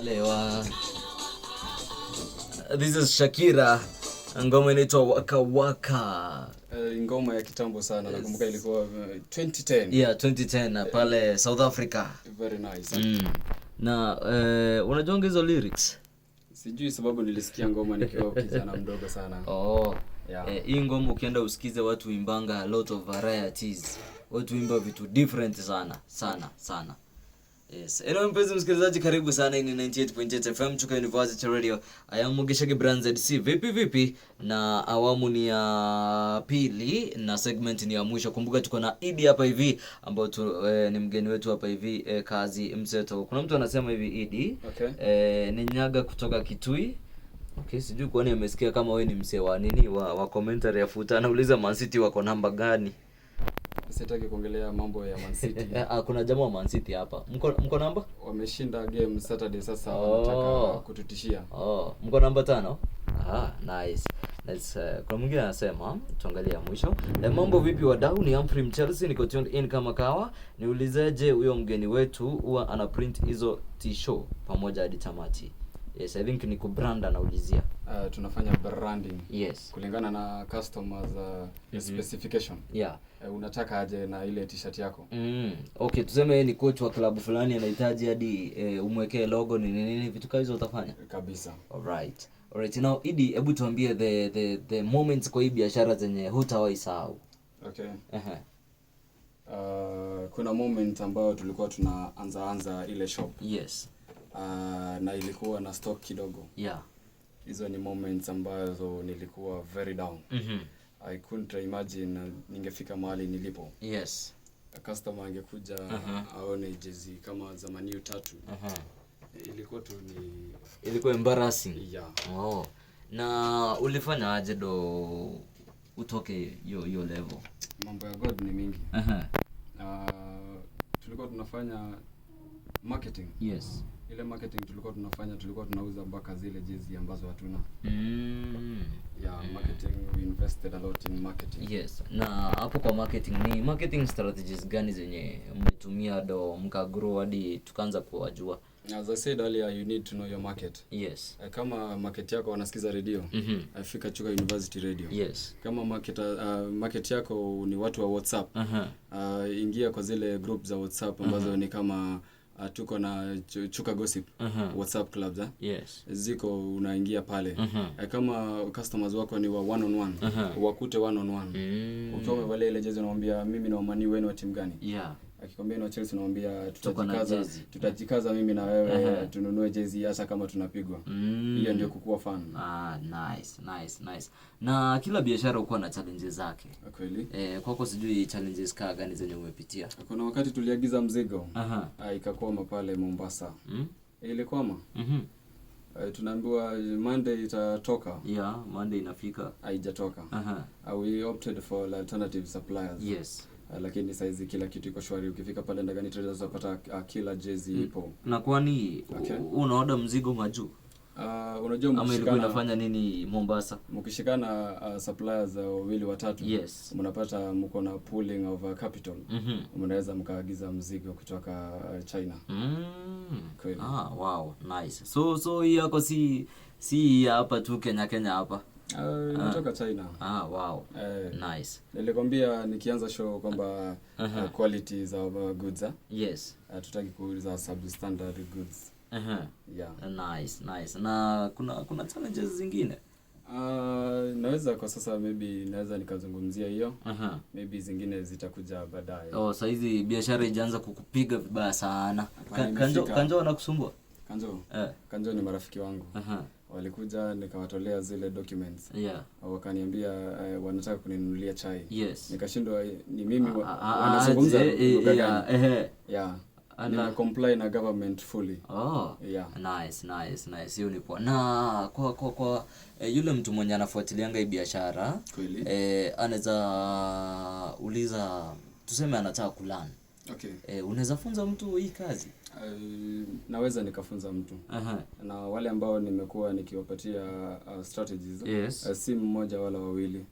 Lewa. This is Shakira. Ngoma inaitwa Waka Waka. Ngoma ya kitambo sana, nakumbuka ilikuwa 2010. Yeah, 2010 na pale South Africa. Very nice. Na unajuanga hizo lyrics? Sijui sababu nilisikia ngoma nikiwa kijana mdogo sana. Oh. Yeah. Hii ngoma ukienda usikize watu imbanga a lot of varieties. Watu imba vitu different sana, sana, sana. Yes. Hello mpenzi msikilizaji, karibu sana. Hii ni 98.8 FM Chuka University Radio. I am Mugeshage Brand ZC. Vipi vipi? Na awamu ni ya pili na segment ni ya mwisho. Kumbuka tuko na Idi hapa hivi ambao ni mgeni wetu hapa hivi, kazi mseto. Kuna mtu anasema hivi, Idi. Ni Nyaga kutoka Kitui. Okay, sijui kwani amesikia kama wewe ni msee wa nini wa commentary ya futa. Anauliza Man City wako namba gani? Sitaki kuongelea mambo ya Man City. Ah, kuna jamaa wa Man City hapa. Mko namba? Wameshinda game Saturday, sasa wanataka kututishia. Oh, mko namba 5? Ah, nice. Nice. Kuna mwingine anasema, tuangalie ya mwisho. Mambo vipi wadau, ni Humphrey Chelsea, niko tuned in kama kawa. Niulizeje huyo mgeni wetu huwa ana print hizo t-shirt pamoja hadi tamati? Yes, I think ni kubrand anaulizia. Tunafanya branding. Kulingana na customers specification. Unataka aje na ile t-shirt yako? Okay, tuseme yeye ni coach wa klabu fulani, anahitaji hadi umwekee logo, nini nini, vitu kama hizo utafanya? Kabisa. Alright. Alright. Now Idi, hebu tuambie the moments kwa hii biashara zenye hutawahi sahau. Okay. Kuna moment ambayo tulikuwa tunaanza anza ile shop. Na ilikuwa na stock kidogo. Hizo ni moments ambazo nilikuwa very down. I couldn't imagine ningefika mahali nilipo. Customer angekuja aone jezi kama za Man U 3. Ilikuwa tu ni Ilikuwa embarrassing. Yeah. Oh. Na ulifanya aje do utoke hiyo level? Mambo ya God ni mingi. Tulikuwa tunafanya marketing. Ile marketing tulikuwa tunafanya, tulikuwa tunauza mpaka zile jezi ambazo hatuna. Yeah, marketing, we invested a lot in marketing. Yes. Na hapo kwa marketing, ni marketing strategies gani zenye mmetumia do mkagrow hadi tukaanza kuwajua? As I said earlier, you need to know your market. Kama market yako wanasikiza radio, fika Chuka University Radio. Kama market yako ni watu wa WhatsApp, ingia kwa zile group za WhatsApp ambazo ni kama tuko na Chuka Gossip, WhatsApp clubs. Ziko, unaingia pale. Kama customers wako ni wa one on one, wakute one on one. Ukiwa umevalia ile jezi unamwambia mimi ni wa Man U, wewe ni wa timu gani? Akikwambia ni wa Chelsea unamwambia Tuko na jezi. tutajikaza mimi na wewe tununue jezi hata kama tunapigwa. Hiyo ndio kukuwa fan. Ah, nice, nice, nice. Na kila biashara hukuwa na challenges zake. Kweli. Kwako sijui challenges kaa gani zenye umepitia? Kuna wakati tuliagiza mzigo. Ikakwama pale Mombasa. Ilikwama. Tunaambiwa Monday itatoka. Yeah, Monday inafika. Haijatoka. We opted for alternative suppliers. Lakini saizi kila kitu iko shwari. Ukifika pale Ndagani Traders utapata kila jezi ipo. Na kwani unaoda mzigo majuu? Unajua Ama ilikuwa inafanya nini Mombasa? Mkishikana suppliers wawili watatu, mnapata mko na pooling of capital. Mnaweza mkaagiza mzigo kutoka China. Kweli. Ah, wow, nice. So hii yako si hapa tu Kenya hapa. Inatoka China. Ah, wow. Nice. Nilikwambia nikianza show kwamba quality za goods. Hatutaki kuuza substandard goods. Yeah. Nice, nice. Na kuna challenges zingine? Naweza kwa sasa maybe naweza nikazungumzia hiyo. Maybe zingine zitakuja baadaye. Oh, saizi biashara ijaanza kukupiga vibaya sana. Hapana, imefika. Kanjo wanakusumbua? Kanjo? Kanjo ni marafiki wangu. Walikuja nikawatolea zile documents. Wakaniambia wanataka kuninunulia chai. Nikashindwa ni mimi wanazungumza lugha gani? Yeah. Nime comply na government fully. Oh. Yeah. Nice, nice, nice. Hiyo ni poa. Na kwa yule mtu mwenye anafuatilianga hii biashara, anaweza uliza, tuseme anataka kulearn. Unaweza funza mtu hii kazi? Naweza nikafunza mtu. Na wale ambao nimekuwa nikiwapatia strategies, si mmoja wala wawili.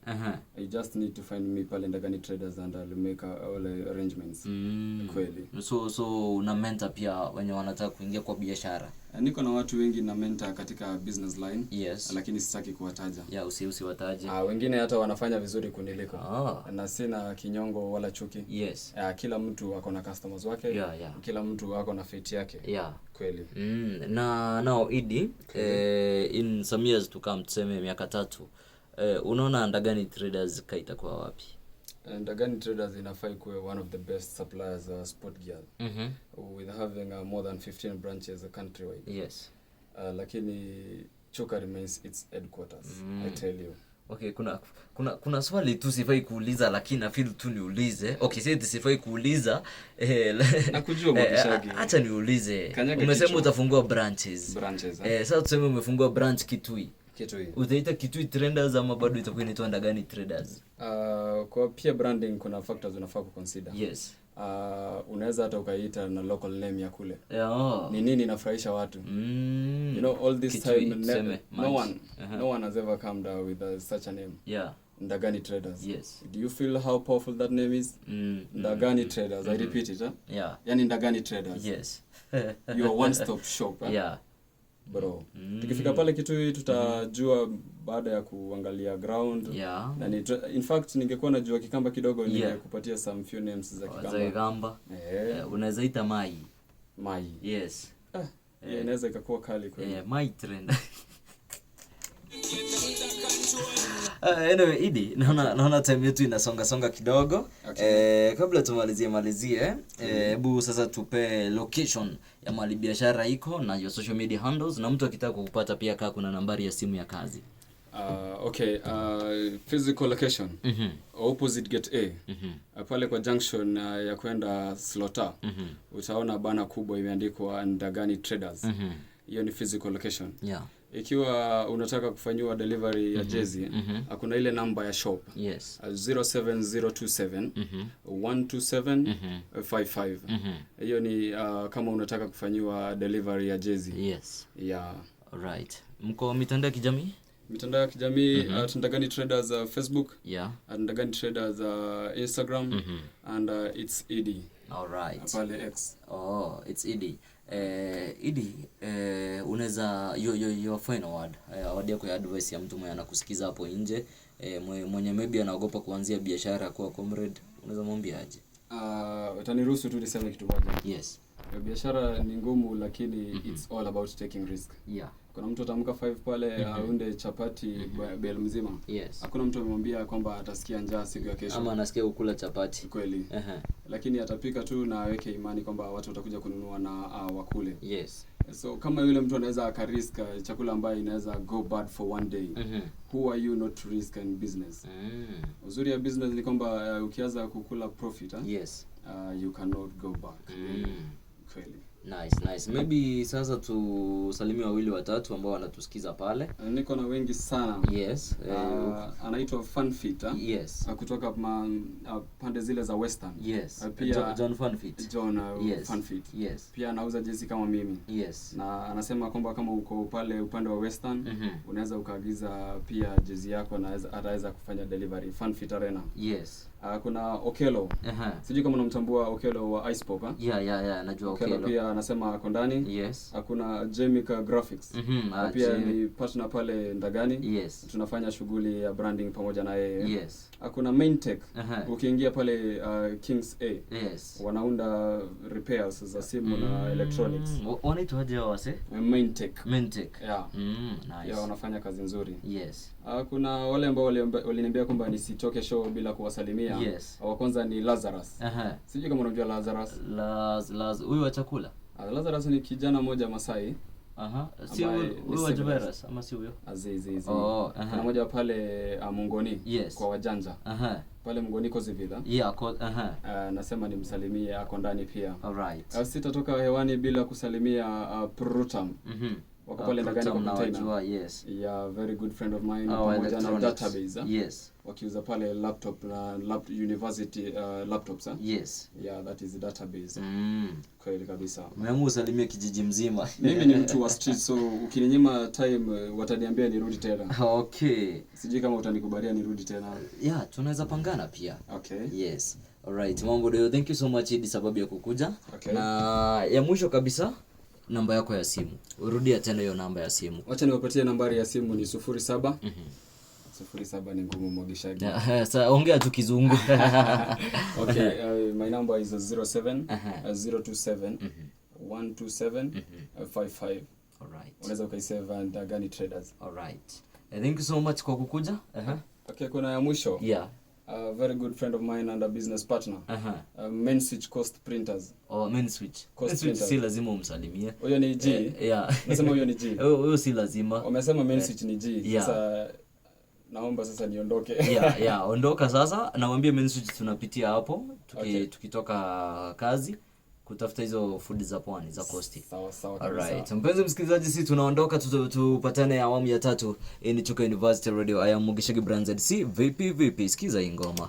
You just need to find me pale Ndagani Traders and I'll make all the arrangements. Kweli. So una mentor pia wenye wanataka kuingia kwa biashara? Niko na watu wengi na mentor katika business line, lakini sitaki kuwataja. Yeah, usiwataje. Wengine hata wanafanya vizuri kuniliko. Ah. Na sina kinyongo wala chuki. Kila mtu ako na customers wake. Kila mtu ako na fate yake. Kweli. Na now Idi, in some years to come, tuseme miaka 3, unaona Ndagani Traders ka itakuwa wapi? Ndagani Traders inafai kuwe one of the best suppliers sport gear, with having more than 15 branches countrywide. Lakini Chuka remains its headquarters, I tell you. Okay, kuna swali tu sifai kuuliza, lakini na feel tu niulize. Okay, si eti sifai kuuliza. Nakujua, Mwakishagi. Acha niulize. Kanyaga Umesema kichwa. utafungua branches. Branches, eh? Sasa tuseme umefungua branch Kitui. Kitui. Utaita Kitui Traders ama bado itakuwa inaitwa Ndagani Traders? Kwa pia branding kuna factors unafaa kuconsider. Unaweza hata ukaiita na local name ya kule. Yeah. Ni nini inafurahisha watu? All this Kitui, time tuseme, no Manji. one no one has ever come down with such a name. Ndagani Traders. Do you feel how powerful that name is? Ndagani Traders. I repeat it, huh? Yeah. Yani Ndagani Traders. Your one stop shop, eh? Yeah. Bro. Tukifika pale Kitui tutajua baada ya kuangalia ground. Na ni, in fact ningekuwa najua Kikamba kidogo, ningekupatia some few names za Za Kikamba. Kikamba. Eh, Unaweza ita Mai. Mai. Yes. Ah, yeah, inaweza ikakuwa kali kweli. Mai trend. Anyway, Idi, naona time yetu inasonga songa kidogo. Kabla tumalizie malizie, hebu sasa tupe location ya mahali biashara iko na your social media handles, na mtu akitaka kukupata pia kaa kuna nambari ya simu ya kazi. Okay, physical location, opposite gate A, pale kwa junction ya kwenda Slota, utaona banner kubwa imeandikwa Ndagani Traders. Hiyo ni physical location. Ikiwa unataka kufanyiwa delivery ya jezi, kuna ile namba ya shop, 07027 127 55. Hiyo ni kama unataka kufanyiwa delivery ya jezi. Yeah. Alright. Mko mitandao ya kijamii? Mitandao ya kijamii, Ndagani Traders, Facebook, Ndagani Traders, Instagram, and it's Ed pale X. Oh, it's Idi. Idi, unaweza your final word, word yako ya advice ya mtu mwenye anakusikiza hapo nje, mwenye maybe anaogopa kuanzia biashara kuwa comrade, unaweza mwambia aje? Utaniruhusu tu niseme kitu moja. Yes. Biashara ni ngumu, lakini it's all about taking risk. Kuna mtu ataamka 5 pale aunde chapati bale mzima. Hakuna mtu amemwambia kwamba atasikia njaa siku ya kesho. Ama anasikia kukula chapati. Kweli. Lakini atapika tu na aweke imani kwamba watu watakuja kununua na wakule. So kama yule mtu anaweza akarisk chakula ambayo inaweza go bad for one day, who are you not to risk in business? Uzuri ya business ni kwamba ukianza kukula profit, you cannot go back. Kweli. Nice, nice. Maybe sasa tusalimie wawili watatu ambao wanatusikiza pale. Niko na wengi sana. Anaitwa Funfit, Yes. Kutoka pande zile za Western. Pia John Funfit. John Funfit. Pia anauza jezi kama mimi. Na anasema kwamba kama uko pale upande wa Western, unaweza ukaagiza pia jezi yako na ataweza kufanya delivery. Funfit Arena. Kuna Okelo. Sijui kama unamtambua Okelo wa Ice Pop, Yeah, najua Okelo. Okelo. Pia anasema ako ndani. Kuna Jemica Graphics. Pia ni partner pale Ndagani. Tunafanya shughuli ya branding pamoja na yeye. Kuna Maintech. Ukiingia pale Kings A. Wanaunda repairs za simu na electronics. Wanaitwaje hao wase? Maintech. Maintech. Yeah. Nice. Yeah, wanafanya kazi nzuri. Kuna wale ambao waliniambia kwamba nisitoke show bila kuwasalimia. Wa kwanza ni Lazarus. Sijui kama unamjua Lazarus. Laz Laz huyu wa chakula. Lazarus ni kijana mmoja Masai. Si Ambaye huyu ni huyu wa civilized. Juveras ama si huyo? Azizi. Oh, aha. Kuna moja pale Mungoni kwa wajanja. Pale Mungoni Kozi Villa. Yeah, aha. Nasema nimsalimie, ako ndani pia. Alright. Sitatoka hewani bila kusalimia Prutam. Wako pale Ndagani kwa Prutam container. nawajua, yes. Yeah, very good friend of mine, Oh, pamoja na electronics. database. Yes. Wakiuza pale laptop na university laptops. Yes. Yeah, that is the database. Kweli kabisa. Umeamua usalimie kijiji mzima. Mimi ni mtu wa street, so ukininyima time wataniambia nirudi tena. Okay. Sijui kama utanikubalia nirudi tena. Yeah, tunaweza pangana pia. Okay. Yes. Alright, mambo ndio. Thank you so much Idi sababu ya kukuja. Okay. Na ya mwisho kabisa, Namba yako ya simu, rudia tena hiyo namba ya simu. Wacha niwapatie nambari ya simu, ni 07 07 ni ngumu, Mwagishagi. Sa ongea tu Kizungu. Okay, my number is 07 027 127 55. Unaweza ukaisave Ndagani Traders. Alright. Thank you so much kwa kukuja. Okay, kuna ya mwisho. A very good friend of mine and a business partner. Main Switch Coast Printers. Oh, Main Switch. Coast Main Switch Printers. si lazima umsalimie. Huyo ni G. Yeah. Nasema huyo ni G. Huyo si lazima. Wamesema Main Switch ni G. Sasa naomba sasa niondoke. Yeah, ondoka sasa. Nawambia Main Switch tunapitia hapo tukitoka kazi kutafuta hizo food za pwani za coast. Sawa sawa kabisa. Alright. Mpenzi msikilizaji, sisi tunaondoka, tupatane awamu ya tatu. Hii ni Chuka University Radio. I am Mugishagi Brand ZC. Vipi vipi? Sikiza hii ngoma.